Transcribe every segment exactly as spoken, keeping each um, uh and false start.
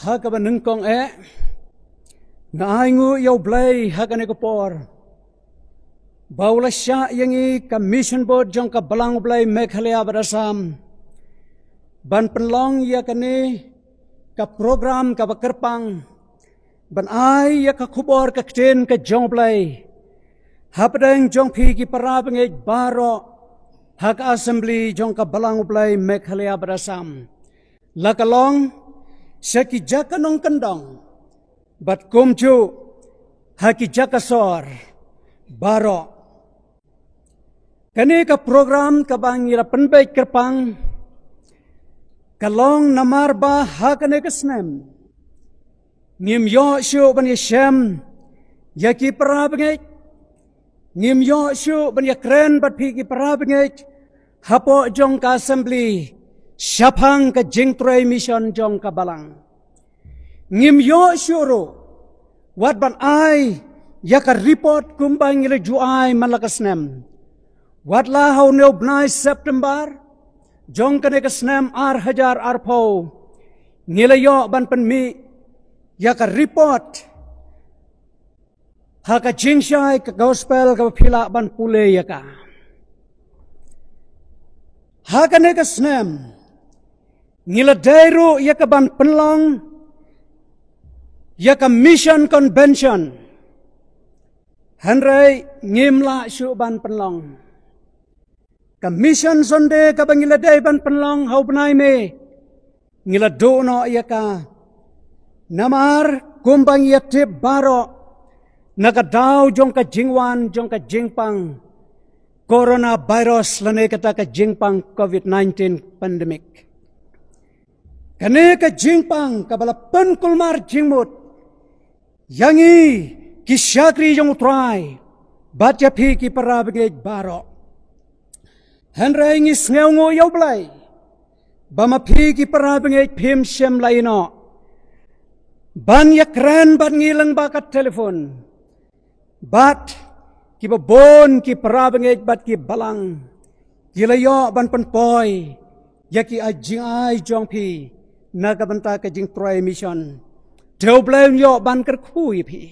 Ha kaba nyngkong eh, nga ai nguh ïa U Blei ha kane ka por ba u la shah ïa ngi ka Mission Board jong ka Balang U Blei Meghalaya bad Assam ban pynlong ïa kane ka program kaba kyrpang ban ai ïa ka khubor ka ktien ka jong U Blei hapdeng jong phi ki para bangeit baroh ha ka Assembly jong ka Balang U Blei Meghalaya bad Assam, la ka long sha ki jaka nongkyndong bad kumjuh ha ki jaka sor baroh. Kane ka program kaba ngi la pynbeit kyrpang ka long namar ba ha kane ka snem ngim ïoh shuh ban ïashem ïa ki para bangeit, ngim ïoh shuh ban ïakren bad phi ki para bangeit hapoh jong ka Assembly shaphang ka jingtrei mission jong ka Balang. Ngim ïoh shuh ruh wat ban ai ïa ka report kumba ngi la ju ai man la ka snem. Wat la ha une u bnai September jong kane ka snem ar hajar arphew, ngi la ïoh ban pynmih ïa ka report ha ka jingshai ka gospel kaba phi lah ban pule ïa ka. Ha kane ka snem ngi la dei ruh ïa ka ban pynlong ïa ka Mission Convention, hynrei ngim lah shuh ban pynlong. Ka Mission Sunday kaba ngi la dei ban pynlong ha u bnai May, ngi la duh noh ïa ka. Namar kumba ngi ïa tip baroh, na ka daw jong ka jingwan jong ka jingpang coronavirus lane kata ka jingpang covid nineteen pandemic, kane ka jingpang kaba la pynkulmar jingmut ïa ngi ki shakri jong U Trai bad ïa phi ki para bangeit baroh. Hynrei ngi sngewnguh ïa U Blei ba ma phi ki para bangeit phim shym la ïeh noh ban ïakren bad ngi lyngba ka telephone. Bad kiba bun ki para bangeit bad ki balang ki la ïoh ban pynpoi ïa ki jingai jong phi na ka bynta ka jingtrei mission. Te U Blei un ïoh ban kyrkhu ïa phi.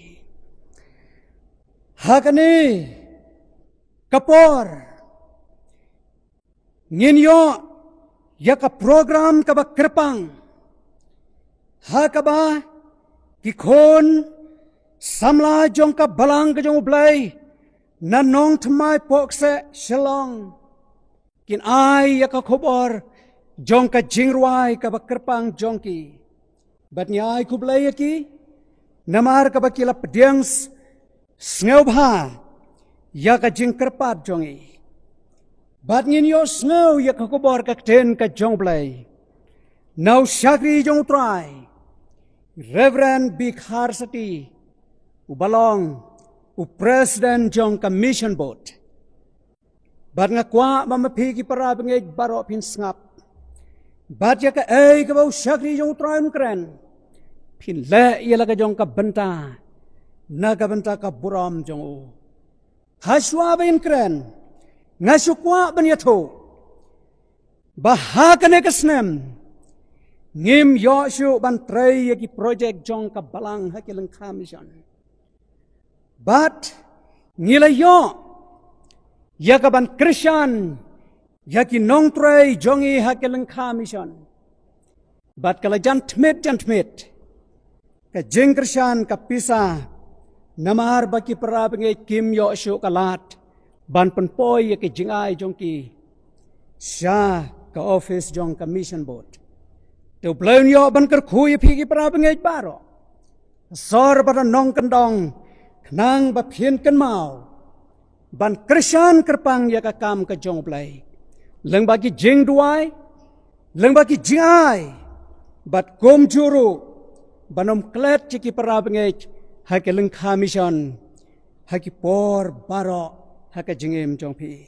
Ha kane ka por ngin ïoh ïa ka program kaba kyrpang ha kaba ki khun samla jong ka Balang ka jong U Blei na Nongthymmai Pohkseh Shillong kin ai ïa ka khubor jong ka jingrwai kaba kyrpang jong ki. Bad ngi ai khublei ïa ki namar kaba ki la pdiang sngewbha ïa ka jingkyrpad jong ngi. Bad ngin ïoh sngew ïa ka khubor ka ktien ka jong U Blei na u shakri jong U Trai, Reverend B. Kharsati, uba long u President jong ka Mission Board. Bad nga kwah ba ma phi ki para bangeit baroh phin sngap. Bad ïa kaei kaba u shakri jong U Trai un kren, phin leh ïa la ka jong ka bynta na ka bynta ka burom jong u. Hashwa ba yn kren, nga shu kwah ban ïathuh ba ha kane ka snem ngim ïoh shuh ban trei ïa ki projek jong ka Balang ha ki lyngkha mission. Bad ngi la ïoh ïa ka ban kyrshan ïa ki nongtrei jong ngi ha ki lyngkha mission. Bad ka la jan tmit jan tmit ka jingkyrshan ka pisa namar ba ki para bangeit kim ïoh shuh ka lad ban pynpoi ïa ki jingai jong ki sha ka office jong ka Mission Board. Te U Blei un ïoh ban kyrkhu ïa phi ki para bangeit baroh, sor bad nongkyndong, khnang ba phin kynmaw ban kyrshan kyrpang ïa ka kam ka jong U Blei lyngba ki jingduwai, lyngba ki jingai, bad kumjuh ruh ban ym klet ïa ki para bangeit ha ki lyngkha mission ha ki por baroh ha ka jingim jong phi.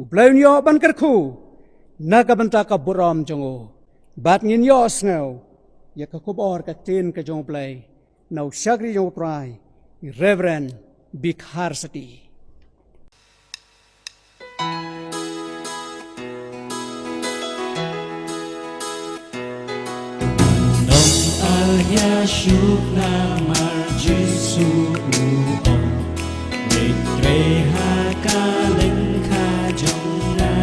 U Blei un ïoh ban kyrkhu na ka bynta ka burom jong u. Bad ngin ïoh sngew ïa ka khubor ka ktien ka jong U Blei na u shakri jong U Trai, Reverend B. Kharsati. Nong ai Ïa shuh namar Jisu u ong, leit trei ha ka lyngkha jong nga.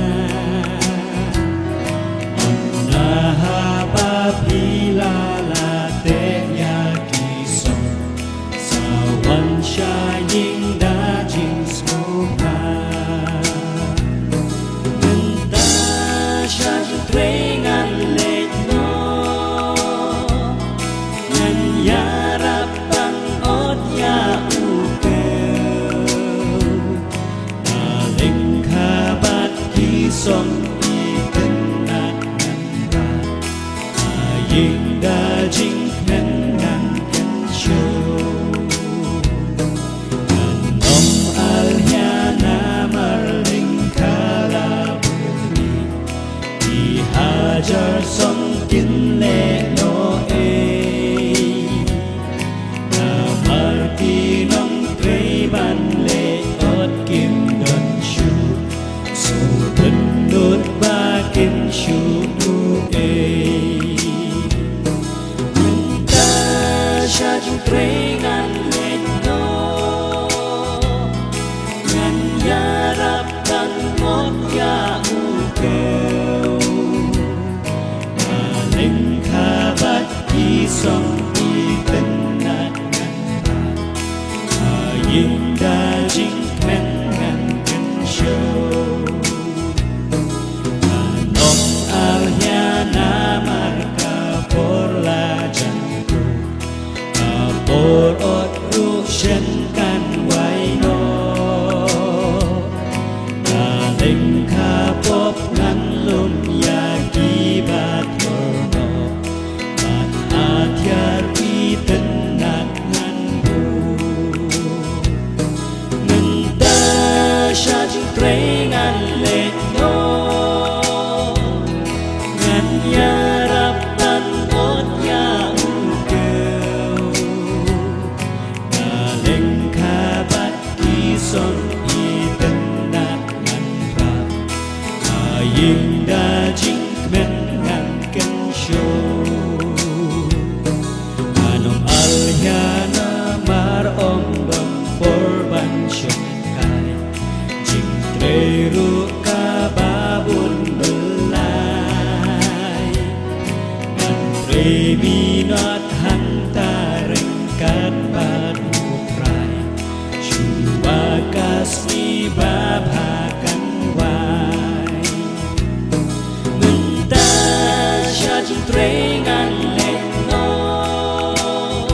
Ynda haba phi la lade ïa ki song, sa wan sha ïing da jingsngewbha. Mynta sha jingtrei ngan leit noh, ngan ïarap ban ot ïa u Kiew. Na lyngkha bad ki song itynnad ngan rat, ha ïing da jingkmen ngan kynshew. Ngan ym al ïa namar lyngkha la buri, ki hajar song kin leh noh ei. Namar ki nongtrei ban leh ot kim don shuh, sngewthuh ba kin shu duh ei. Mynta sha jingtrei ngan leit noh, ngan ïarap ban ot ïa u Kiew. Na lyngkha bad ki song itynnad ngan rat, ha ïing da jingkmen ngan kynshew. Ngan ym al ïa namar ka por la jan kut, ka por ot ruh shen kan wai noh. Na lyngkha pop ngan lum ïa ki ba thor noh, bad atiar itynnad ngan buh. Mynta sha jingtrei ngan leit noh, ngan ïarap ban ot ïa u Kiew. Na lyngkha bad ki song itynnad ngan rat, ha ïing da jingkmen ngan kynshew. Ngan ym al ïa namar ym don por ban shongkai, jingtrei ruh kaba bun byllai. Ngan trei minot hangta ryngkat bad u Trai, shuwa ka sngi ba bha kan wai. Mynta sha jingtrei ngan leit noh,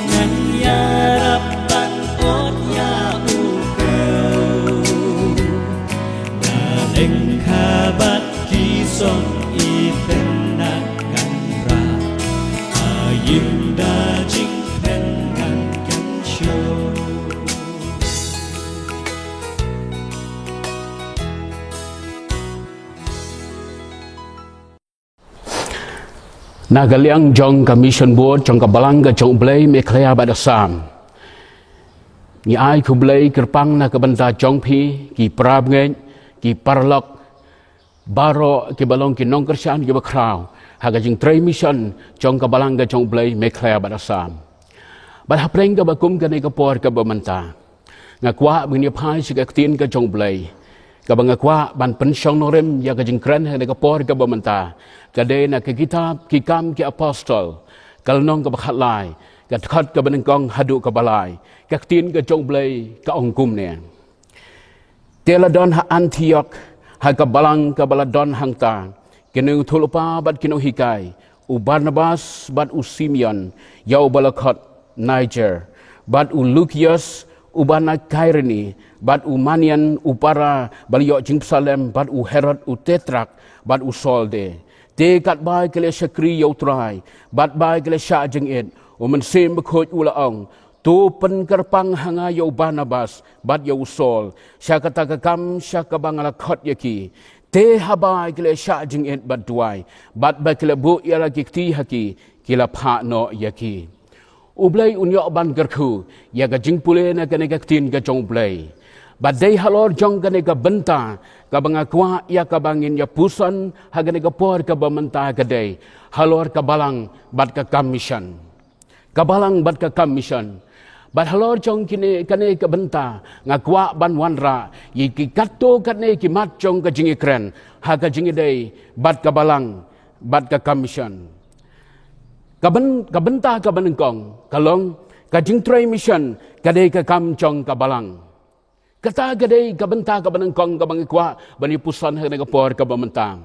ngan ïarap ban ot ïa u Kiew. Na lyngkha bad ki song itynnad ngan rat, ha ïing da jingkmen ngan kynshew. Na ka liang jong ka Mission Board jong ka Balang ka jong U Blei Meghalaya bad Assam, ngi ai khublei kyrpang na ka bynta jong phi ki parabangeit, ki paralok baroh kiba long ki nongkyrshan kiba khraw ha ka jingtrei mission jong ka Balang ka jong U Blei Meghalaya bad Assam. Bad hapdeng kaba kum kane ka por kaba mynta, nga kwah ba ngin ïa phai sha ka ktien ka jong U Blei kaba nga kwah ban pynshong nongrim ïa ka jingkren ha kane ka por kaba mynta, ka dei na ka kitab Ki Kam ki Apostol, ka lynnong kaba khatlai, ka dkhot kaba nyngkong haduh kaba lai. Ka ktien ka jong U Blei ka ong kumne: Te la don ha Antiok, ha ka balang kaba la don hangta, ki nongïathuhlypa bad ki nonghikai, u Barnabas bad u Simeon, ïa uba la khot Niger, bad u Lukios uba na Kairini, bad u Manian u para ba la ïoh jingpynshlur, bad u Herod u Tetrak, bad u Saul de. Te katba ki la shakri ïa U Trai, bad ba ki la shah jingit, U Mynsiem Bakhuid u la ong: To pynkyrpang ha nga ïa u Barnabas bad ïa u Saul sha kata ka kam sha kaba nga la khot ïa ki. Te haba ki la shah jingit bad duwai, bad ba ki la buh ïa la ki kti ha ki, ki la phah noh ïa ki. U Blei un ïoh ban kyrkhu ïa ka jingpule na kane ka ktien ka jong U Blei. Bad dei halor jong kane ka bynta kaba nga kwah ïa kaba ngin ïa puson ha kane ka por kaba mynta ka dei halor ka balang bad ka kam mission. Ka balang bad ka kam mission. Bad halor jong kine kane ka bynta nga kwah ban wanrah ïa ki katto katne ki mat jong ka jingïakren ha ka jingïadei bad ka balang bad ka kam mission. Ka byn-, ka bynta kaba nyngkong ka long ka jingtrei mission ka dei ka kam jong ka balang. Kata ka dei ka bynta kaba nyngkong kaba nga kwah ban ïa puson ha kane ka por kaba mynta.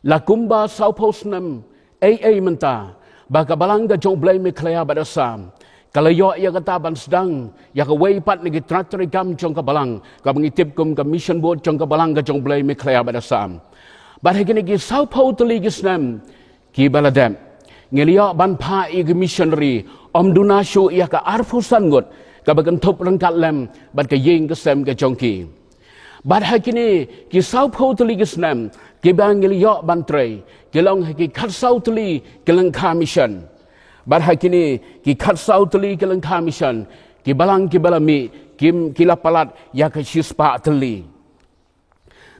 La kumba sawphew snem ei ei mynta ba ka balang ka jong U Blei Meghalaya bad Assam ka la ïoh ïa kata ban sdang ïa kawei pat na ki trai treikam jong ka balang kaba ngi tip kum ka mission board jong ka balang ka jong U Blei Meghalaya bad Assam. Bad ha kine ki sawphew tylli ki snem kiba la dep ngi la ïoh ban phah ïa ki missionary ym duna shuh ïa ka arphew san ngut kaba kynthup ryngkat lem bad ka ïing ka sem ka jong ki. Bad ha kine ki sawphew tylli ki snem kiba ngi la ïoh ban trei ki long ha ki khatsaw tylli ki lyngkha mission. Bad ha kine ki khatsaw tylli ki lyngkha mission ki balang kiba la mih ki, ki la palat ïa ka shispah tylli.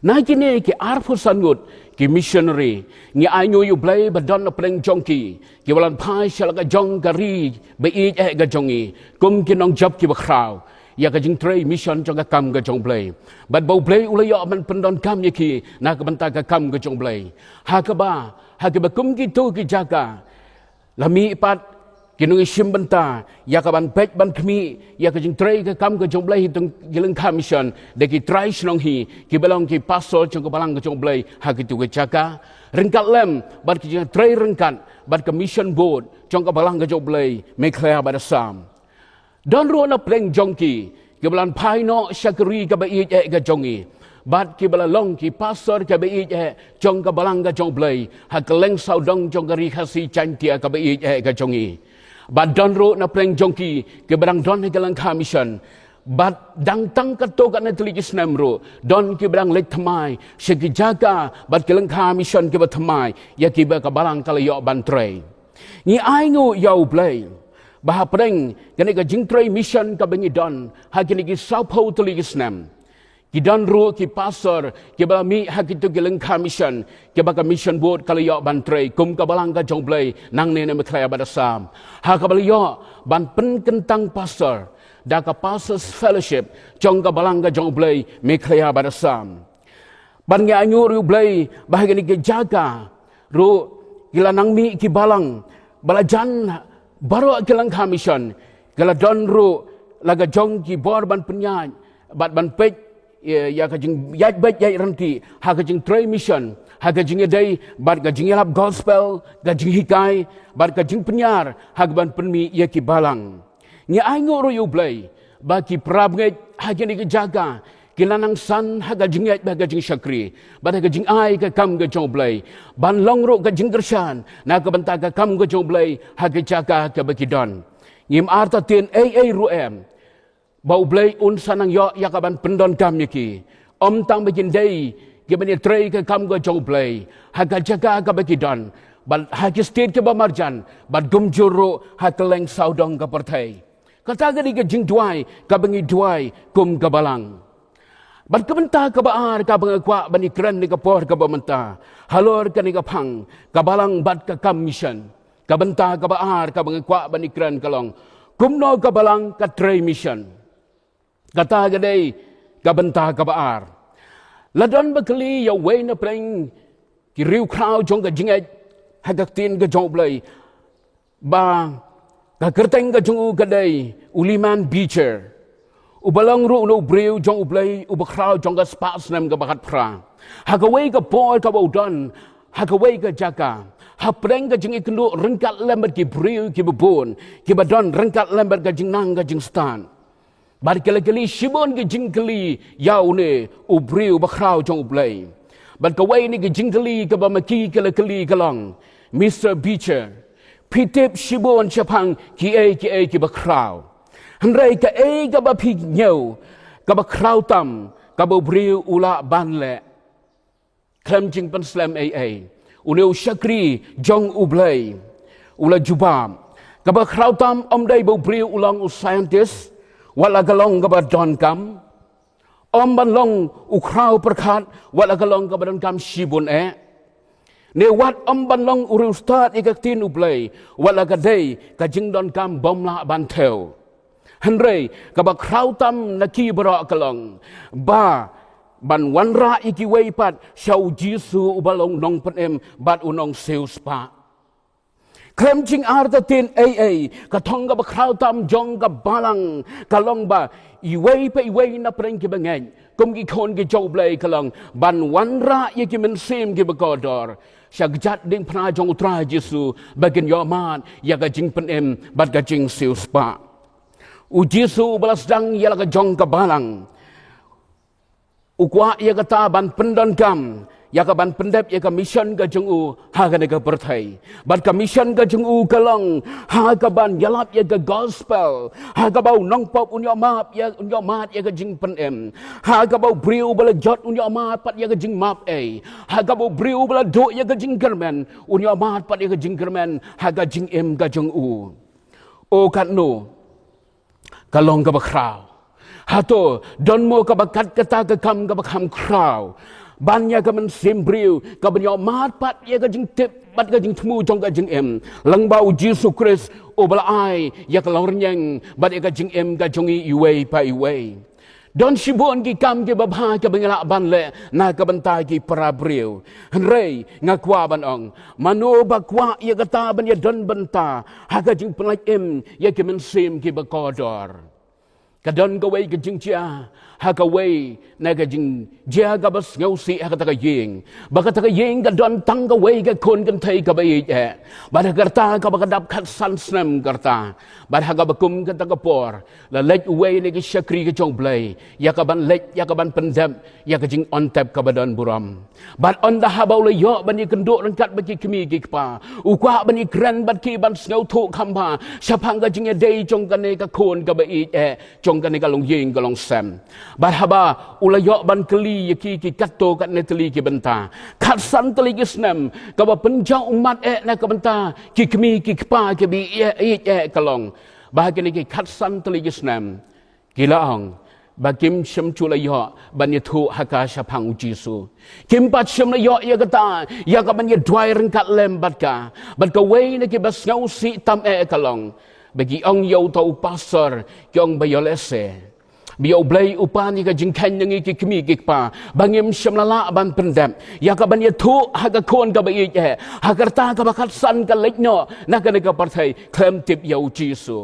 Na kine ki arphew san ngut ki missionary ngi ainguh ïa U Blei ba don na pdeng jong ki kiba la phai sha la ka jong ka ri ba ïeit eh ka jong ngi kum ki nongjop kiba khraw ïa ka jingtrei mission jong ka kam ka jong U Blei. Bad ba U Blei u la ïoh ban pyndonkam ïa ki na ka bynta ka kam ka jong U Blei. Ha kaba, ha kaba kum kito ki jaka la mih pat ki nongïashim bynta ïa ka ban peit ban khmih ïa ka jingtrei ka kam ka jong U Blei ha ki lyngkha mission da ki trai shnong hi kiba long ki pastor jong ka balang ka jong U Blei ha kito ki jaka ryngkat lem bad ki jingtrei ryngkat bad ka mission board jong ka balang ka jong U Blei Meghalaya bad Assam. Don ruh na pdeng jong ki kiba la phai noh sha ka ri kaba ïeit eh ka jong ngi bad kiba la long ki pastor kaba ïeit eh jong ka balang ka jong U Blei ha kylleng sawdong jong ka ri Khasi Jaiñtia kaba ïeit eh ka jong ngi. Bad don ruh na pdeng jong ki kiba dang don ha ki lyngkha mission bad dang tang katto katne tylli ki snem ruh don kiba dang leit thymmai sha ki jaka bad ki lyngkha mission kiba thymmai ïa kiba ka balang ka la ïoh ban trei. Ngi ainguh ïa U Blei ba hapdeng kane ka jingtrei mission kaba ngi don ha kine ki sawphew tylli ki snem ki don ruh ki pastor kiba la mih ha kito ki lyngkha mission kiba ka mission board ka la ïoh ban trei kum ka balang ka jong U Blei nangne na Meghalaya bad Assam ha kaba la ïoh ban pynkyntang pastor da ka pastors fellowship jong ka balang ka jong U Blei Meghalaya bad Assam. Bad ngi ainguh ruh ïa U Blei ba ha kine ki jaka ruh ki la nang mih ki balang ba la jan baroh ki lyngkha mission ki la don ruh la ka jong ki bor ban pynïaid bad ban peit ïa, ïa ka jingïaid beit ïaid ryntih ha ka jingtrei mission ha ka jingïadei bad ka jingïalap gospel ka jinghikai bad ka jingpynïar ha ka ban pynmih ïa ki balang. Ngi ainguh ruh ïa U Blei ba ki para bangeit ha kine ki jaka ki la nang san ha ka jingngeit bad ha ka jingshakri bad ha ka jingai ka kam ka jong U Blei ban long ruh ka jingkyrshan na ka bynta ka kam ka jong U Blei ha ki jaka kaba ki don. Ngim artatien ei ei ruh em ba U Blei un sa nang ïoh ïa ka ban pyndonkam ïa ki ym tang ba kin dei kiban ïatrei ka kam ka jong U Blei ha ka jaka kaba ki don bad ha ki state kiba marjan bad kumjuh ruh ha kylleng sawdong ka pyrthei. Kata ka dei ka jingduwai kaba ngi duwai kum ka balang. Bad ka bynta kaba ar kaba nga kwah ban ïakren ha ka por kaba mynta halor kane ka phang ka balang bad ka kam mission. Ka bynta kaba ar kaba nga kwah ban ïakren ka long kumno ka balang ka trei mission. Kata ka dei ka bynta kaba ar. La don ba kylli ïa uwei na pdeng ki riewkhraw jong ka jingngeit ha ka ktien ka jong U Blei ba ka kyrteng ka jong u ka dei u Lyman Beecher uba long ruh u briew jong U Blei uba khraw jong ka spah snem kaba khatphra. Ha kawei ka por kaba u don ha kawei ka jaka hapdeng ka jingïakynduh ryngkat lem bad ki briew kiba bun kiba don ryngkat lem bad ka jingnang ka jingstad. Bad ki la kylli shibun ki jingkylli ïa une u briew ba khraw jong U Blei. Bad kawei na ki jingkylli kaba ma ki ki la kylli ka long, Mister Beecher, phi tip shibun shaphang kiei kiei kiba khraw. Hynrei kaei kaba phi ñiew kaba khraw tam kaba u briew u lah ban leh khlem jingpynslem ei ei? Une u shakri jong U Blei u la jubab, kaba khraw tam ym dei ba u briew u long u scientist, wat la ka long kaba donkam. Ym ban long u khraw pyrkhat wat la ka long kaba donkam shibun eh. Ne wat ym ban long u riewstad ïa ka ktien U Blei wat la ka dei ka jingdonkam bym lah ban thew. Hynrei kaba khraw tam na ki baroh ka long ba ban wanrah ïa kiwei pat sha U Jisu uba long nongpynim bad u nongsiewspah. Khlem jingartatien ei ei, ka thong kaba khraw tam jong ka balang ka long ba iwei pa iwei na pdeng kiba ngeit kum ki khun ki jong U Blei ka long ban wanrah ïa ki mynsiem kiba kordor sha ka jait diengphna jong U Trai Jisu ba kin ïohmad ïa ka jingpynim bad ka jingsiewspah. U Jisu uba la sdang ïa la ka jong ka balang u kwah ïa kata ban pyndonkam ïa ka ban pyndep ïa ka mission ka jong u ha kane ka pyrthei. Bad ka mission ka jong u ka long ha ka ban ïalap ïa ka gospel, ha kaba u nongpop un ïohmad ïa, un ïohmad ïa ka jingpynim, ha kaba u briew ba la jot un ïohmad pat ïa ka jingmap ei, ha kaba u briew ba la duh ïa ka jingkyrmen un ïohmad pat ïa ka jingkyrmen ha ka jingim ka jong u. O katno ka long kaba khraw. Hato don mo kaba kat kata ka kam kaba kham khraw ban ïa ka mynsiem briew ka ban ïohmad pat ïa ka jingtip bad ka jingthmu jong ka jingim lyngba U Jisu Khrist uba la ai ïa ka lawrñiang bad ïa ka jingim ka jong i iwei pa iwei. Don shibun ki kam kiba bha kiba ngi lah ban leh na ka bynta ki para briew. Hynrei nga kwah ban ong, mano ba kwah ïa kata ban ïadon bynta ha ka jingpynlait im ïa ki mynsiem kiba kordor? Ka don kawei ka jingjia ha kawei na ka jingjia kaba sngewsih ha kata ka ïing, ba kata ka ïing ka don tang kawei ka khun kynthei kaba ïeit eh. Bad ha ka rta kaba ka dap khatsan snem ka rta, bad ha kaba kum kata ka por la leit uwei na ki shakri ka jong U Blei ïa ka ban leit ïa ka ban pyndep ïa ka jingongtep kaba don burom. Bad ynda haba u la ïoh ban ïakynduh ryngkat bad ki kmie ki kpa, u kwah ban ïakren bad ki ban sngewthuh kham bha shaphang ka jingïadei jong kane ka khun kaba ïeit eh jong kane ka longïing ka longsem. Bad haba u la ïoh ban kylli ïa ki, ki katto katne tylli ki bynta, khatsan tylli ki snem kaba pynjaw ummat eh na ka bynta ki kmie ki kpa kiba ïeit eh ka long ba ha kine ki khatsan tylli ki snem ki la ong ba kim shym ju la ïoh ban ïathuh ha ka shaphang U Jisu. Kim pat shym la ïoh ïa kata ïa ka ban ïaduwai ryngkat lem bad ka. Bad kawei na kiba sngewsih tam eh ka long ba ki ong ïa uta u pastor, ki ong ba ïoh lehse ba ïa U Blei u pan ïa ka jingkheiñ na ngi ki kmie ki kpa ba ngim shym la lah ban pyndep ïa ka ban ïathuh ha ka khun kaba ïeit eh, ha ka rta kaba khatsan ka leit noh na kane ka pyrthei khlem tip ïa U Jisu.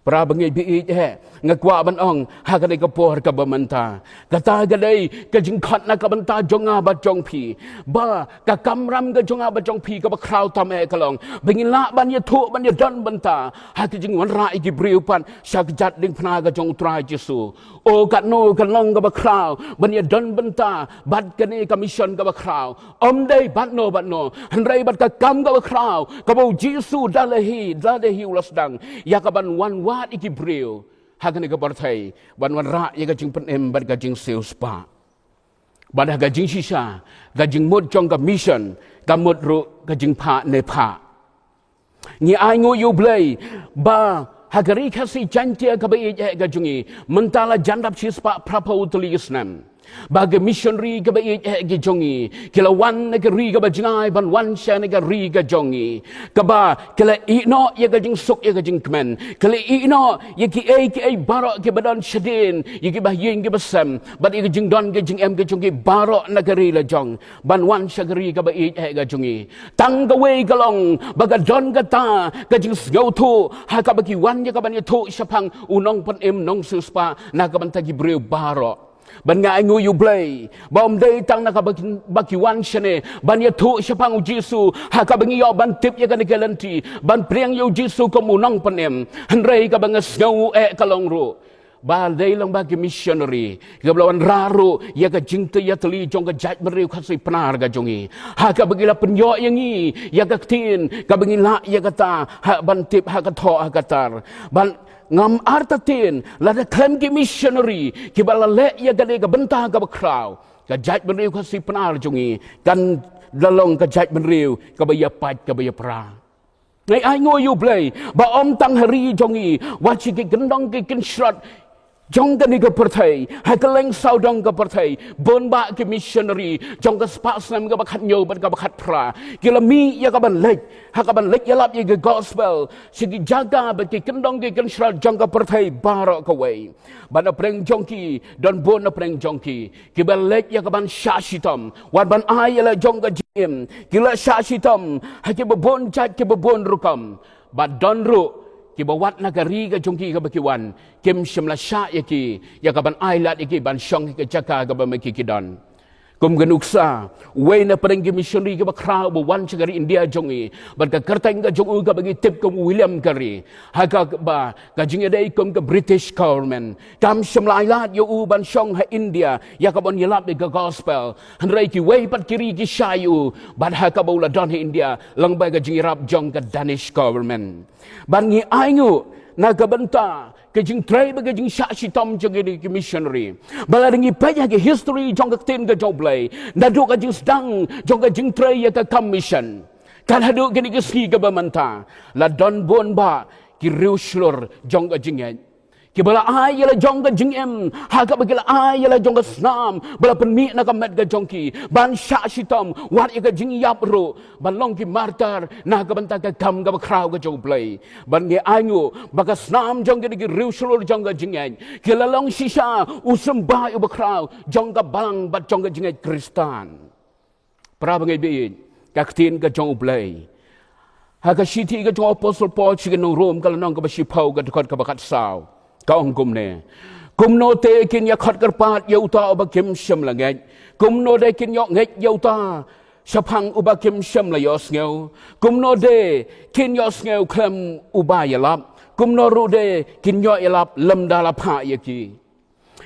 Para bangeit ba ïeit eh, nga kwah ban ong ha kane ka por kaba mynta, kata ka dei ka jingkhot na ka bynta jong nga bad jong phi, ba ka kamram ka jong nga bad jong phi kaba khraw tam eh ka long ba ngin lah ban ïathuh ban ïadon bynta ha ka jingwanrah ïa ki briew pat sha ka jait diengphna ka jong U Trai Jisu. O katno ka long kaba khraw ban ïadon bynta bad kane ka mission kaba khraw. Ym dei bad no bad no, hynrei bad ka kam kaba khraw kaba U Jisu da la hi, da la hi u la sdang ïa ka ban wan wad ïa ki briew ha kane ka pyrthei ban wanrah ïa ka jingpynim bad ka jingsiewspah. Bad ha ka jingshisha, ka jingmut jong ka mission ka mut ruh ka jingphah ne phah. Ngi ainguh ïa U Blei ba ha ka Ri Khasi Jaiñtia kaba ïeit eh ka jong ngi, mynta la jan dap shispah phraphew tylli ki snem ba ki missionary kaba ïeit eh ki jong ngi ki la wan na ka ri kaba jngai ban wan sha na ka ri ka jong ngi, kaba ki la ïeh noh ïa ka jingsuk ïa ka jingkmen, ki la ïeh noh ïa kiei kiei baroh kiba don shadien ïa kiba ha ïing kiba sem bad ïa ka jingdon ka jingem ka jong ki baroh na ka ri la jong ban wan sha ka ri kaba ïeit eh ka jong ngi. Tang kawei ka long ba ka don kata ka jingsngewthuh ha kaba ki wan ïa ka ban ïathuh shaphang u nongpynim nongsiewspah na ka bynta ki briew baroh. Bad nga ainguh ïa U Blei ba ym dei tang na kaba ki, ba ki wan shane ban ïathuh shaphang U Jisu ha kaba ngi ïoh ban tip ïa kane ka lynti ban pdiang ïa U Jisu kum u nongpynim, hynrei kaba nga sngew eh ka long ruh ba dei long ba ki missionary kiba la wanrah ruh ïa ka jingtei ïatylli jong ka jaitbynriew Khasi Pnar ka jong ngi, ha kaba ki la pynïoh ïa ngi ïa ka ktien kaba ngi lah ïa kata ha ban tip ha ka thoh ha ka tar. Ban ngam artatien lada khlem ki missionary kiba la leh ïa kane ka bynta kaba khraw, ka jaitbynriew Khasi Pnar jong ngi kan da long ka jaitbynriew kaba ïapait kaba ïapra. Nga ainguh ïa U Blei ba ym tang ha ri jong ngi, wat sha ki kyndong ki kynshrot jong kane ka pyrthei, ha kylleng sawdong ka pyrthei, bun bah ki missionary jong ka spah snem kaba khathynñiew bad kaba khatphra ki la mih ïa kaban leit, ha kaban leit ïalap ïa ka gospel sha ki jaka bad ki kyndong ki kynshrad jong ka pyrthei baroh kawei. Bad na pdeng jong ki don bun, na pdeng jong ki kiba leit ïa kaban shah shitom, wat ban ai ïa la jong ka jingim. Ki la shah shitom ha kiba bun jait, kiba bun rukom. Bad don ruh kiba wat na ka ri ka jong ki kaba ki wan, kim shym la shah ïa ki ïa kaban ai lad ïa ki ban shong ha ka jaka kaba ma ki ki don. Kum ka nuksa, uwei na pdeng ki missionary kaba khraw ba wan sha ka ri India jong ngi bad ka kyrteng ka jong u kaba ngi tip kum u William Carey, ha kaba ka jingïadei kum ka British government kam shym la ai lad ïa u ban shong ha India ïa kaban ïalap ïa ka gospel. Hynrei kiwei pat ki ri ki shah ïa u, bad ha kaba u la don ha India lyngba ka jingïarap jong ka Danish government. Bad ngi ainguh na ka bynta ka jingtrei bad ka jingshah shitom jong kine ki missionary. Bad lada ngi peit ha ka history jong ka ktien ka jong U Blei, naduh ka jingsdang jong ka jingtrei ïa ka kam mission, kan haduh kine ki sngi kaba mynta, la don bun bah ki riewshlur jong ka jingngeit kiba la ai ïa la jong ka jingim, ha kaba ki la ai ïa la jong ka snam ba la pynmih na ka met ka jong ki ban shah shitom, wat ïa ka jingïap ruh, ban long ki martyr na ka bynta ka kam kaba khraw ka jong U Blei. Bad ngi ainguh ba ka snam jong kine ki riewshlur jong ka jingngeit ki la long shisha u symbai uba khraw jong ka balang bad jong ka jingngeit Khristan. Para bangeit, baieit, ka ktien ka jong U Blei ha ka shithi ka jong u Apostol Paul sha ki nong Rom, ka lynnong kaba shiphew, ka dkhot kaba khatsaw, ka ong kumne: Kumno te kin ïa khot kyrpad ïa uta uba kim shym la ngeit? Kumno te kin ïoh ngeit ïa uta shaphang uba kim shym la ïohsngew? Kumno te kin ïohsngew khlem uba ïalap? Kumno ruh te kin ïoh ïalap lymda la phah ïa ki?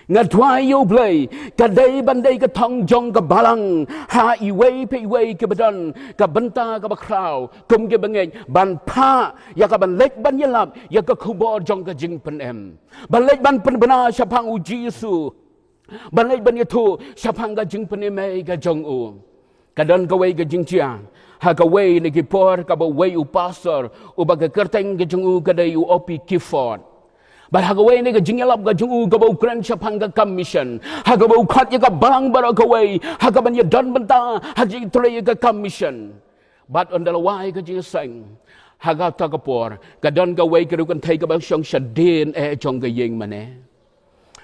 Nga duwai ïa U Blei, ka dei ban dei ka thong jong ka balang ha iwei pa iwei kiba don ka bynta kaba khraw kum ki bangeit, ban phah ïa kaban leit ban ïalap ïa ka khubor jong ka jingpynim, ban leit ban pynbna shaphang U Jisu, ban leit ban ïathuh shaphang ka jingpynim ei ka jong U. Ka don kawei ka jingjia ha kawei na ki por kaba uwei u pastor uba ka kyrteng ka jong u ka dei u Opi Gifford, bad ha kawei na ka jingïalap ka jong u kaba u kren shaphang ka kam mission, ha kaba u khot ïa ka balang baroh kawei ha kaban ïadon bynta ha ka jingtrei ïa ka kam mission. Bad ynda la wai ka jingïaseng ha kata ka por, ka don kawei ka riew kynthei kaba shong shadien eh jong ka ïing mane.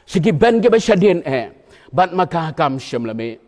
Sha ki bnai kiba shadien eh, bad ma ka kam shym la mih.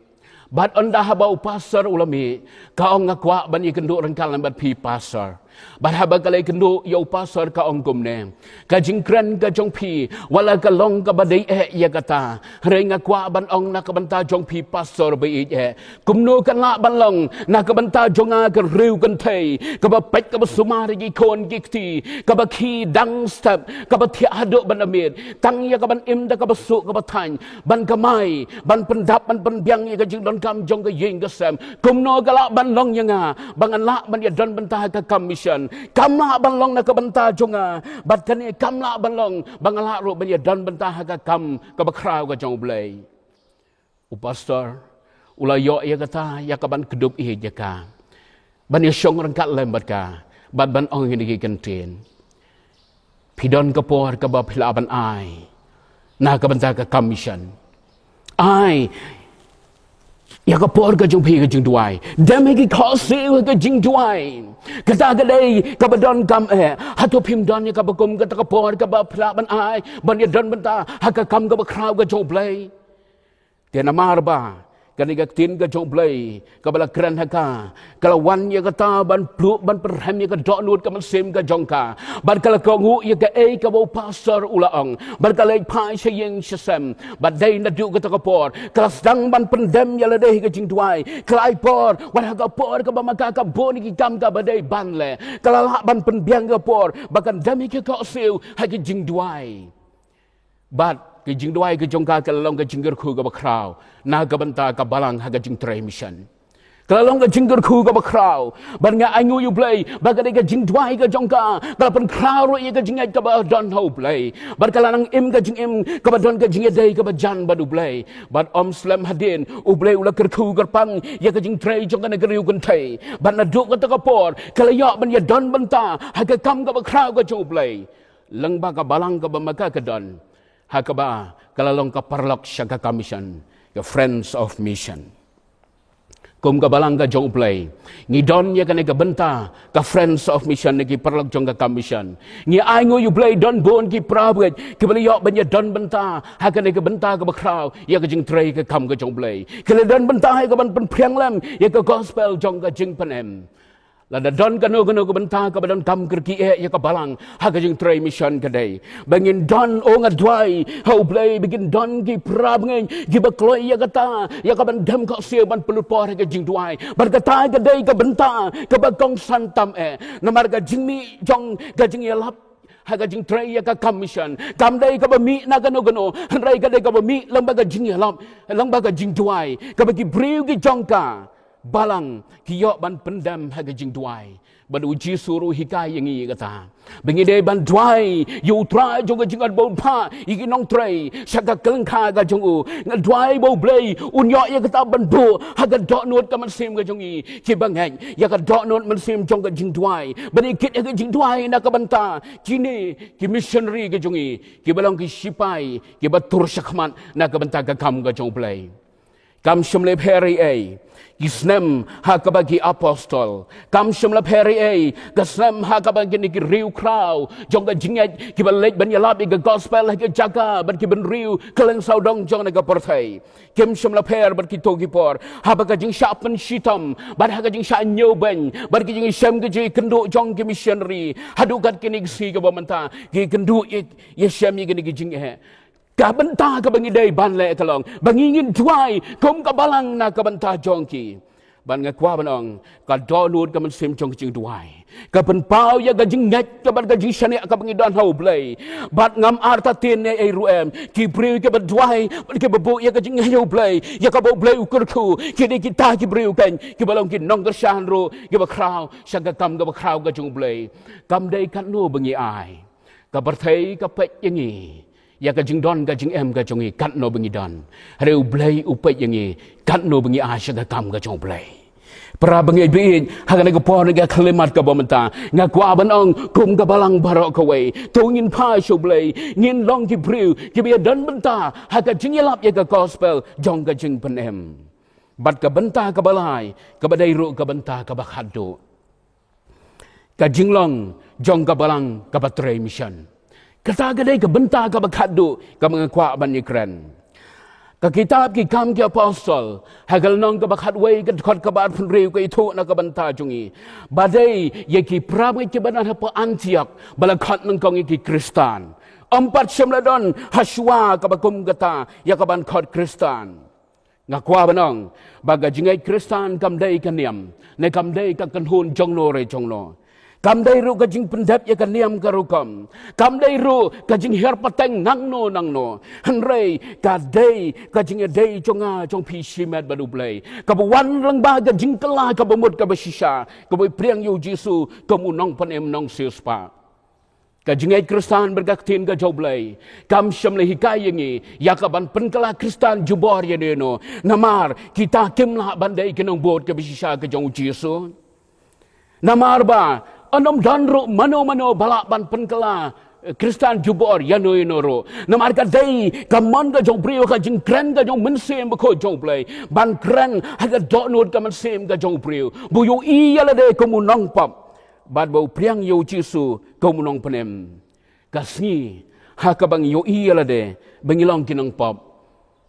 Bad ynda haba u pastor u la mih, ka ong, nga kwah ban ïakynduh ryngkat lem bad phi pastor. Bad haba ka la ïakynduh ïa u pastor, ka ong kumne: Ka jingkren ka jong phi, wat la ka long kaba dei eh ïa kata, hynrei nga kwah ban ong na ka bynta jong phi pastor baieit eh, kumno kan lah ban long na ka bynta jong nga ka riew kynthei kaba peit kaba sumar ïa ki khun ki kti, kaba khie dang step, kaba thiah haduh ban da miet, tang ïa kaban im da kaba suk kaba thaiñ, ban kamai, ban pyndap ban pynbiang ïa ka jingdonkam jong ka ïing ka sem? Kumno ka lah ban long ïa nga ba ngan lah ban ïadon bynta ha ka kam mission? Kam lah ban long na ka bynta jong nga, bad kane kam lah ban long ba nga lah ruh ban ïadon bynta ha ka kam kaba khraw ka jong U Blei. U pastor u la ïoh ïa kata, ïa kaban kdup ïa ka, ban ïashong ryngkat lem bad ka, bad ban ong ïa kine ki kyntien: Phi don ka por kaba phi lah ban ai na ka bynta ka kam mission. Ai ïa ka por ka jong phi ha ka jingduwai. Dem ha ki khohsiew ha ka jingduwai. Kata ka dei kaba donkam eh. Hato phim don ïa kaba kum kata ka por kaba phi lah ban ai ban ïadon bynta ha ka kam kaba khraw ka jong U Blei? Te namar ba kane ka ktien ka jong U Blei kaba la kren ha ka, ka la wan ïa kata ban pynduh ban pynrhem ïa ka dohnud ka mynsiem ka jong ka, bad ka la kohnguh ïa kaei kaba u pastor u la ong, bad ka la leit phai sha ïing sha sem. Bad dei naduh kata ka por ka la sdang ban pyndem ïa lade ha ka jingduwai. Ka la ai por, wat ha ka por kaba ma ka ka bun ïa ki kam kaba dei ban leh, ka la lah ban pynbiang ka por ba kan dem ha ki khohsiew ha ka jingduwai. Bad ka jingduwai ka jong ka ka la long ka jingkyrkhu kaba khraw na ka bynta ka balang ha ka jingtrei mission. Ka la long ka jingkyrkhu kaba khraw. Bad nga ainguh ïa U Blei ba ka dei ka jingduwai ka jong ka, ka la pynkhraw ruh ïa ka jingngeit kaba don ha U Blei, bad ka la nang im ka jingim kaba don ka jingïadei kaba jan bad U Blei. Bad ym slem hadien, U Blei u la kyrkhu kyrpang ïa ka jingtrei jong kane ka riew kynthei. Bad naduh kata ka por ka la ïoh ban ïadon bynta ha ka kam kaba khraw ka jong U Blei. Lyngba ka balang kaba ma ka ka don, ha kaba ka la long ka paralok sha ka kam mission, ka Friends of Mission. Kum ka balang ka jong U Blei, ngi don ïa kane ka bynta ka Friends of Mission, ne ki paralok jong ka kam mission. Ngi ai nguh ïa U Blei, don bun ki para bangeit kiba la ïoh ban ïa don bynta ha kane ka bynta kaba khraw ïa ka jingtrei ka kam ka jong U Blei. Ki la don bynta ha kaban pynphriang lem ïa ka gospel jong ka jingpynim. Lada don kano kano ka bynta kaba donkam kyrkieh ïa ka balang ha ka jingtrei mission ka dei ba ngin don. O, nga duwai ha U Blei ba kin don ki para bangeit kiba kloi ïa kata, ïa kaban dem khohsiew ban pynlut por ha ka jingduwai. Bad kata ka dei ka bynta kaba kongsan tam eh, namar ka jingmih jong ka jingïalap ha ka jingtrei ïa ka kam mission kam dei kaba mih na kano kano, hynrei ka dei kaba mih lyngba ka jingïalap, lyngba ka jingduwai, kaba ki briew ki jong ka balang ki ïoh ban pyndem ha ka jingduwai. Bad U Jisu ruh u hikai ïa ngi ïa kata ba ngi dei ban duwai ïa U Trai jong ka jingïeit bad ba u phah ïa ki nongtrei sha ka kylleng ka jong u. Nga duwai ba U Blei un ïoh ïa kata ban buh ha ka dohnud ka mynsiem ka jong ngi kiba ngeit ïa ka dohnud mynsiem jong ka jingduwai, ban ïa kit ïa ka jingduwai na ka bynta kine ki missionary ka jong ngi kiba long ki shipai kiba tur shakhmat na ka bynta ka kam ka jong U Blei. Kam shym la pher ei ei ki snem ha kaba ki apostol, kam shym la pher ei ei ka snem ha kaba kine ki riewkhraw jong ka jingngeit kiba leit ban ïalap ïa ka gospel ha ki jaka bad ki bynriew kylleng sawdong jong kane ka pyrthei. Kim shym la pher bad kito ki por haba ka jingshah pynshitom bad ha ka jingshah ñiewbeiñ bad ka jingshem ka jingkynduh jong ki missionary haduh kat kine ki sngi kaba mynta ki kynduh ïa, ïa shem ïa kine ki jingeh. Ka bynta kaba ngi dei ban leh ka long ba ngi ngin duwai kum ka balang na ka bynta jong ki. Bad nga kwah ban ong ka dohnud ka mynsiem jong ka jingduwai ka pynpaw ïa ka jingngeit ka bad ka jingshaniah kaba ngi don ha U Blei. Bad ngam artatien ei ei ruh em, ki briew kiba duwai bad kiba buh ïa ka jingngeit ha U Blei ïa kaba U Blei u kyrkhu, ki dei kita ki briew kan kiba long ki nongkyrshan ruh kiba khraw sha ka kam kaba khraw ka jong U Blei. Kam dei katno ba ngi ai. Ka pyrthei ka peit ïa ngi ïa ka jingdon ka jingem ka jong ngi katno ba ngi don. Hynrei U Blei u peit ïa ngi katno ba ngi ai sha ka kam ka jong U Blei. Para bangeit baieit, ha kane ka por ne ka khyllipmat kaba mynta nga kwah ban ong kum ka balang baroh kawei, to ngin phai sha U Blei, ngin long ki briew kiba ïadon bynta ha ka jingïalap ïa ka gospel jong ka jingpynim. Bad ka bynta kaba lai kaba dei ruh ka bynta kaba khatduh, ka jinglong jong ka balang kaba trei mission. Kata ka dei ka bynta kaba khatduh kaba nga kwah ban ïakren. Ka kitab Ki Kam ki Apostol ha ka lynnong kaba khatwei ka dkhot kaba arphew hynriew ka ïathuh na ka bynta jong ngi ba dei ïa ki para bangeit kiba don hapoh Antiok ba la khot nyngkong ïa ki Khristan. Ym pat shym la don ha shuwa kaba kum kata ïa kaban khot Khristan. Nga kwah ban ong ba ka jingngeit Khristan kam dei ka niam ne kam dei ka kynhun jongno re jongno. Kam dei ruh ka jingpyndep ïa ka niam ka rukom. Kam dei ruh ka jinghiar pateng nangno nangno. Hynrei ka dei ka jingïadei jong nga jong phi shimet bad U Blei kaba wan lyngba ka jingkylla kaba mut kaba shisha kaba pdiang ïa U Jisu kum u nongpynim nongsiewspah. Ka jingngeit Khristan bad ka ktien ka jong U Blei kam shym la hikai ïa ngi ïa kaban pynkylla Khristan jubor ïano ïano. Namar kita kim lah ban dei ki nongbud kaba shisha ka jong U Jisu. Namar ba ym don ruh mano mano ba lah ban pynkylla, eh, Khristan jubor ïano ïano ruh. Namar ka dei ka mon ka jong u briew, ka jingkren ka jong u Mynsiem Bakhuid jong U Blei ban kren ha ka dohnud ka mynsiem ka jong u briew ba u ïohi ïa lade kum u nongpop bad ba u pdiang ïa U Jisu kum u nongpynim. Ka sngi ha kaba ngi ïohi ïa lade ba ngi long ki nongpop,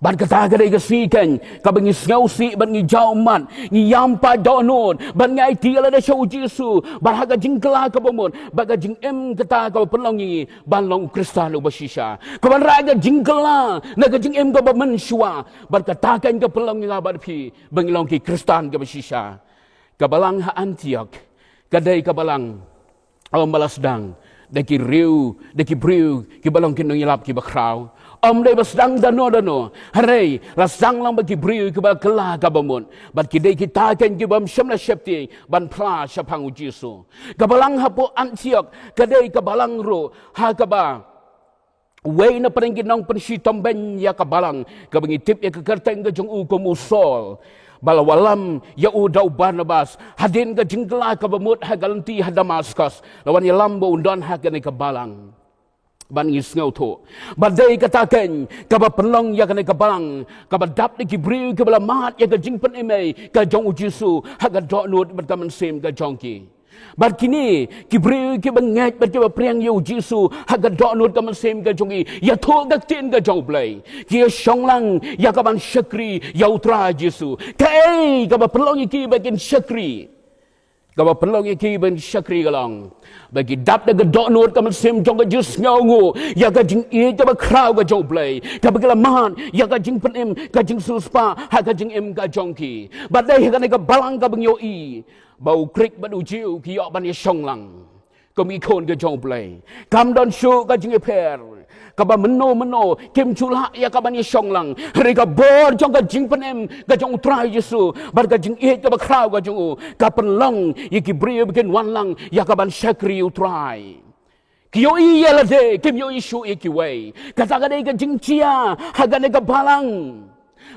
bad kata ka dei ka sngi keiñ kaba ngi sngewsih bad ngi jaw ummat, ngi ïam paid dohnud bad ngi aiti ïa lade sha U Jisu bad ha ka jingkylla kaba mut bad ka jingim kata kaba pynlong ïa ngi ban long u Khristan uba shisha, kaban rah ka jingkylla na ka jingim kaba mynshuwa. Bad kata keiñ ka pynlong ïa nga bad phi ba ngi long ki Khristan kiba shisha. Ka balang ha Antiok ka dei ka balang, ym ba la sdang da ki riew, da ki briew kiba long ki nongïalap kiba khraw. Ym dei ba sdang da no da no, hynrei la sdang lang bad ki briew kiba kylla kaba mut, bad ki dei kita keiñ kibym shym la sheptieng ban phla shaphang U Jisu. Ka balang hapoh Antiok ka dei ka balang ruh ha kaba uwei na pdeng ki nongpynshitom beiñ ïa ka balang kaba ngi tip ïa ka kyrteng ka jong u kum u Saul ba la wallam ïa u da u Barnabas hadien ka jingkylla kaba mut ha ka lynti ha Damaskos, la wan ïalam ba un don ha kane ka balang. Ban ngi sngewthuh. Bad dei kata kein, kaba pynlong ïa kane ka balang, kaba dap da ki briew kiba la mad ïa ka jingpynim ei ka jong u Jisu, ha ka dohnud bad ka mynsiem ka jong ki. Bad kine, ki briew kiba ngeit bad kiba pdiang ïa u Jisu, ha ka dohnud ka mynsiem ka jong ki, ïathuh ka ktien ka jong u Blei. Ki ïa shong lang, ïa ka ban shakri, ïa u Trai Jisu. Kaei, kaba pynlong ïa ki ba kin shakri. Kaba pynlong ïa ki ban shakri ka long. Ba ki dap da ka dohnud ka mynsiem jong ka jingsngewnguh. Ïa ka jingïeit kaba khraw ka jong u Blei. Kaba ki la mad, ïa ka jingpynim, ka jingsiewspah, ha ka jingim ka jong ki. Bad dei ha kane ka balang kaba ngi ïohi. Ba u Grik bad u Jiw ki ïoh ban ïa shong lang. Kum ki khun ka jong u Blei. Kam don shuh ka jingïapher. Kaba mynno mynno, kim ju lah ïa ka ban ïa shong lang. Hynrei ka bor jong ka jingpynim, ka jong u Trai Jisu. Bad ka jingïeit kaba khraw ka jong u. Ka pynlong, ïa ki briew ba kin wan lang, ïa ka ban shakri u Trai. Ki ïohi ïa lade, kim ïohi shuh ïa kiwei. Kata ka dei ka jingjia, ha kane ka balang.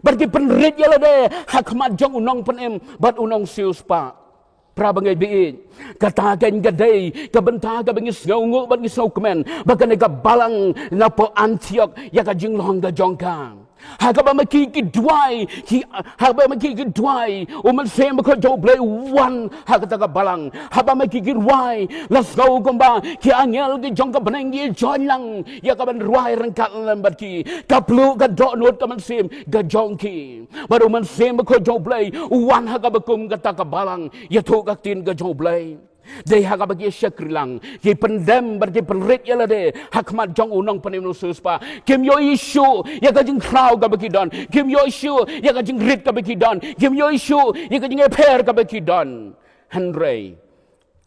Bad ki pynrit ïa lade, ha khmat jong u nongpynim, bad u nongsiewspah. Para bangeit ba ïeit. Kata kein ka dei, ka bynta kaba ngi sngewnguh bad ngi sngewkmen. Ba kane ka balang napoh Antiok, ïa ka jinglong ka jong ka. Ha kaba ma ki ki duwai, ki, ha kaba ma ki ki duwai. U Mynsiem Bakhuid jong u Blei u wan, ha kata ka balang. Ha kaba ma ki ki duwai, la sngew kumba, ki angel ki jong ka bneng ki join lang. Ïa ka ban duwai ryngkat lem bad ki. Ka pluh ka dohnud ka mynsiem, ka jong ki. Bad u Mynsiem Bakhuid jong u Blei, u wan ha kaba kum kata ka balang, ïathuh ka ktien ka jong u Blei. Dei ha kaba ki shakri lang, ki pyndem bad ki pynrit ïa lade, ha khmat jong u nongpynim nongsiewspah. Kim ïohi shuh, ïa ka jingkhraw kaba ki don. Kim ïohi shuh, ïa ka jingrit kaba ki don. Kim ïohi shuh, ïa ka jingïapher kaba ki don. Hynrei,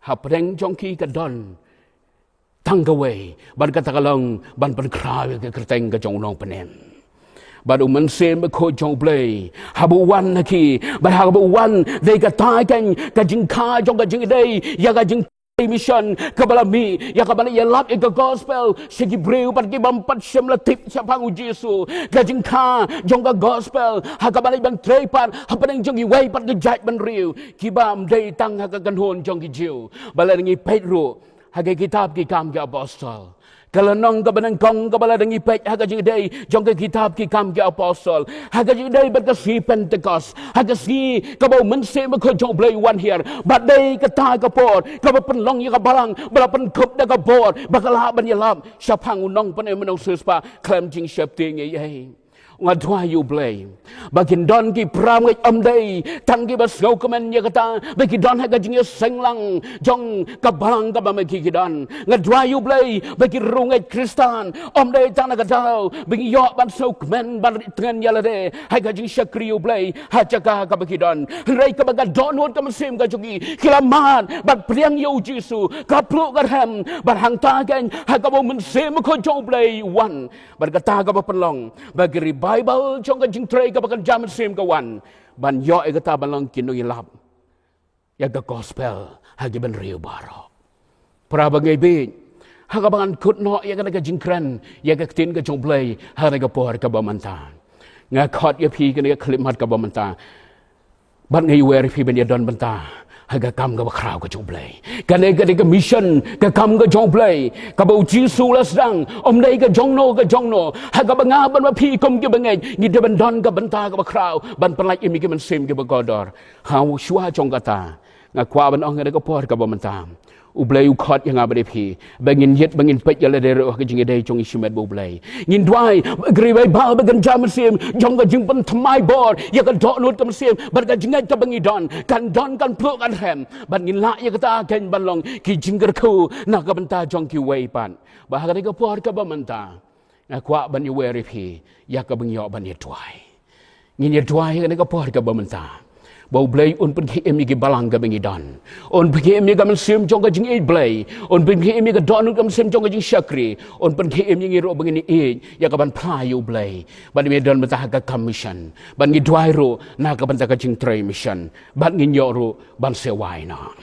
hapdeng jong ki ka don. Tang kawei, bad kata ka long, ban pynkhraw ïa ka kyrteng ka jong u nongpynim. Bad u Mynsiem Bakhuid jong u Blei, haba u wan ha ki, bad haba u wan, dei kata kein, ka jingkha jong ka jingïadei, ïa ka jingtrei mission, kaba la mih, ïa ka ban ïalap ïa ka gospel, sha ki briew, bad ki bym pat shym la tip shaphang u Jisu, ka jingkha, jong ka gospel, ha kaba la ban trei pat, hapdeng jong kiwei pat ki jaitbynriew, kiba ym dei tang ha ka kynhun jong ki Jiw, ba lada ngi peit ruh, ha ka kitab ki Kam ki Apostol. Ka lynnong kaba nyngkong kaba lada ngi peit ha ka jingïadei jong ka kitab ki Kam ki Apostol. Ha ka jingïadei bad ka sngi Pentekost. Ha ka sngi kaba u Mynsiem Bakhuid jong u Blei u wan hiar. Bad dei kata ka por kaba pynlong ïa ka balang ba la pynkup da ka bor ba ka lah ban ïalap shaphang u nongpynim nongsiewspah khlem jingsheptieng ei ei. Nga duwai ïa u Blei. Ba kin don ki para bangeit ym dei tang kiba sngewkmen ïa kata, ba ki don ha ka jingïaseng lang jong ka balang kaba ma ki ki don. Nga duwai ïa u Blei ba ki riew ngeit Khristan ym dei tang na ka daw ba ngi ïoh ban sngewkmen ban rit tngen ïa lade ha ka jingshakri ïa u Blei ha jaka kaba ki don. Hynrei kaba ka dohnud ka mynsiem ka jong ki, ki la mad ban pdiang ïa u Jisu, ka pluh ka rhem, bad hangta kein ha kaba u Mynsiem Bakhuid jong u Blei u wan. Bad kata kaba pynlong ba ka revival jong ka jingtrei kaba kynja mynsiem ka wan ban ïoh ïa kata ban long ki nongïalap ïa ka gospel ha ki bynriew baroh. Para bangeit, ha kaba ngan kut noh ïa kane ka jingkren ïa ka ktien ka jong u Blei ha kane ka por kaba mynta. Nga khot ïa phi kane ka khyllipmat kaba mynta. Bad nga ïawer ïa phi ban ïadon bynta ha ka kam kaba khraw ka jong u Blei. Kane ka dei ka mission, ka kam ka jong u Blei, kaba u Jisu u la sdang, ym dei ka jong no ka jong no. Ha kaba nga bad ma phi kum ki bangeit ngi dei ban don ka bynta kaba khraw ban pynlait ïa ki mynsiem kiba kordor. Ha u shuwa jong kata, nga kwah ban ong ha kane ka por kaba mynta, u Blei u khot ïa nga bad ïa phi ba ngin ïit, ba ngin peit ïa lade ruh ha ka jingïadei jong ngi shimet bad u Blei. Ngin duwai ba ka revival ba kynja mynsiem jong ka jingpynthymmai bor ïa ka dohnud ka mynsiem bad ka jingngeit kaba ngi don, kan don, kan pluh, kan rhem, bad ngin lah ïa kata kein ban long ki jingkyrkhu na ka bynta jong kiwei pat. Bad ha kane ka por kaba mynta, nga kwah ban ïawer ïa phi ïa kaba ngi ïoh ban ïaduwai. Ngin ïaduwai ha kane ka por kaba mynta ba u Blei un pynkhie im ïa ki balang kaba ngi don. Un pynkhie im ïa ka mynsiem jong ka jingïeit Blei. Un pynkhie im ïa ka dohnud ka mynsiem jong ka jingshakri. Un pynkhie im ïa ngi ruh ba ngin ïeit ïa ka ban phla ïa u Blei. Bad ngin ïadon bynta ha ka kam mission. Bad ngi duwai ruh na ka bynta ka jingtrei mission. Bad ngin ïoh ruh ban sewa ïa u.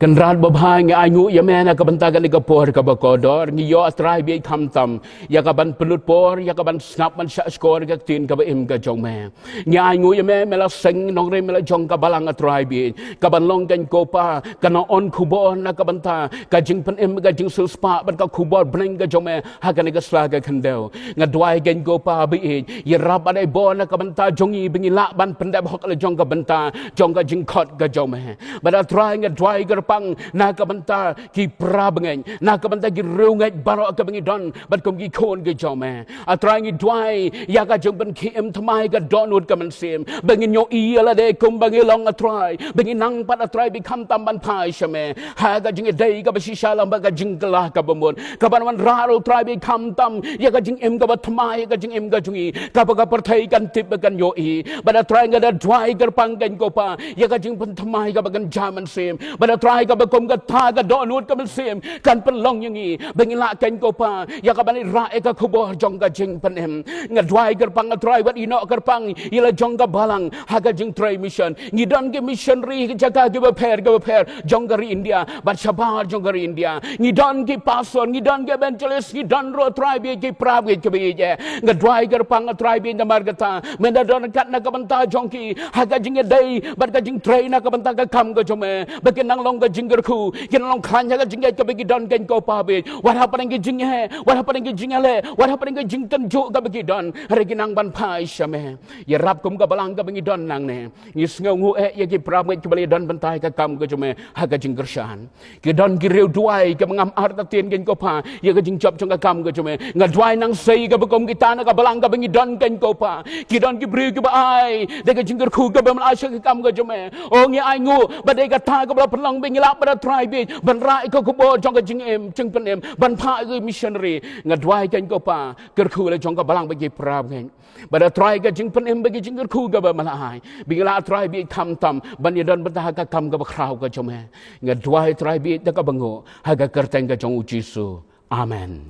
Kynrad babha, ngi ainguh ïa me na ka bynta kane ka por kaba kordor. Ngi ïoh, A Trai, bieit khamtam ïa ka ban pynlut por, ïa ka ban sngap ban shahshkor ïa ka ktien kaba im ka jong me. Ngi ainguh ïa me, me la seng nongrim, me la jong ka balang, A Trai, bieit, ka ban long, kynja ko Pa, ka nongwan khubor na ka bynta ka jingpynim, ka jingsiewspah bad ka khubor bneng ka jong me ha kane ka sla ka khyndew. Nga duwai, kynja ko Pa, bieit, ïarap bad ai bor na ka bynta jong ngi ba ngin lah ban pyndep hok la jong ka bynta jong ka jingkhot ka jong me. Bad, A Trai, nga duwai kyrpang na ka bynta ki para bangeit, na ka bynta ki riewngeit baroh kaba ngi don bad kum ki khun ka jong me. A Trai, ngi duwai ïa ka jingpynkhie im thymmai ka dohnud ka mynsiem ba ngin ïohi ïa lade kumba ngi long, A Trai, ba ngin nang pat, A Trai, bieit khamtam ban phai sha me ha ka jingïadei kaba shisha lem bad ka jingkylla kaba mut, ka ban wanrah ruh, A Trai, bieit khamtam ïa ka jingim kaba thymmai, ïa ka jingim ka jong ngi kaba ka pyrthei kan tip bad kan ïohi. Bad, A Trai, nga da duwai kyrpang, kynja ko Pa, ïa ka jingpynthymmai kaba kynja mynsiem. Bad, A Trai, kaba kum kata ka dohnud ka mynsiem kan pynlong ïa ngi ba ngin lah, kynja ko Pa, ïa ka ban ïarap ïa ka khubor jong ka jingpynim. Nga duwai kyrpang, A Trai, wat ïehnoh kyrpang ïa la jong ka balang ha ka jingtrei mission. Ngi don ki missionary ha ki jaka kiba pher kiba pher jong ka ri India bad shabar jong ka ri India. Ngi don ki pastor, ngi don ki evangelist, ngi don ruh, A Trai, bieit, ki para bangeit kiba ïeit. Nga duwai kyrpang, A Trai, bieit, namar kata me da don ryngkat na ka bynta jong ki ha ka jingïadei bad ka jingtrei na ka bynta ka kam ka jong me, ba kin nang long ka jingkyrkhu, kin nang long khlaiñ ha ka jingngeit kaba ki don, kynja ko Pa, bieit. Wat hapdeng ki jingeh, wat hapdeng ki jingeh, wat hapdeng ki jingtynjuh kaba ki don, hynrei kin nang ban phai sha me. Ïarap kum ka balang kaba ngi don nangne. Ngi sngewnguh eh ïa ki para bangeit kiba la don bynta ïa ka kam ka jong me ha ka jingkyrshan. Ki don ki riew duwai kiba ngam artatien, kynja ko Pa, ïa ka jingjop jong ka kam ka jong me. Nga duwai nang sei kaba kum kita na ka balang kaba ngi don, kynja ko Pa. Ki don ki briew kiba ai da ka jingkyrkhu kaba mynta sha ka kam ka jong me. O, ngi ainguh ba dei kata kaba la pynlong ba ngi lah pat, A Trai, bieit, ban rah ïa ka khubor jong ka jingim, jingpynim, ban phah ïa ki missionary. Nga duwai, kynja ko Pa, kyrkhu la jong ka balang bad ki para bangeit. Bad, A Trai, ka jingpynim bad ka jingkyrkhu kaba me la ai, ba ngi lah, A Trai, bieit, khamtam ban ïadon bynta ha ka kam kaba khraw ka jong me. Nga duwai, A Trai, bieit, da kaba nguh ha ka kyrteng ka jong U Jisu. Amen.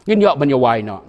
Ngin ïoh ban ïa wai noh.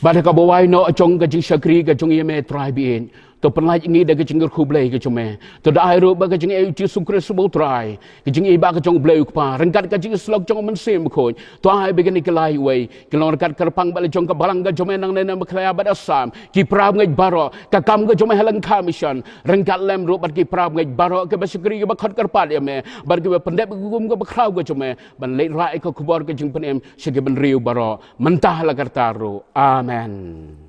Bad ha kaba wai noh jong ka jingshakri ka jong ngi, A Trai, bieit, to pynlait ngi da ka jingkyrkhu Blei ka jong me. To da ai ruh ba ka jingaiei U Jisu Khrist U Trai, ka jingïeid bad ka jong U Blei U Kpa, ryngkat ka jingïasyllok jong U Mynsiem Bakhuid, to ai ba kine ki lai wei kin long ryngkat kyrpang bad la jong ka balang ka jong me nangne na Meghalaya bad Assam, ki para bangeit baroh, ka kam ka jong me ha lyngkha mission, ryngkat lem ruh bad ki para bangeit baroh kiba shakri, kiba khot kyrpad ïa me bad kiba pyndep ïa ka hukum kaba khraw ka jong me ban leit rah ïa ka khubor ka jingpynim sha ki bynriew baroh, mynta la karta ruh. Amen.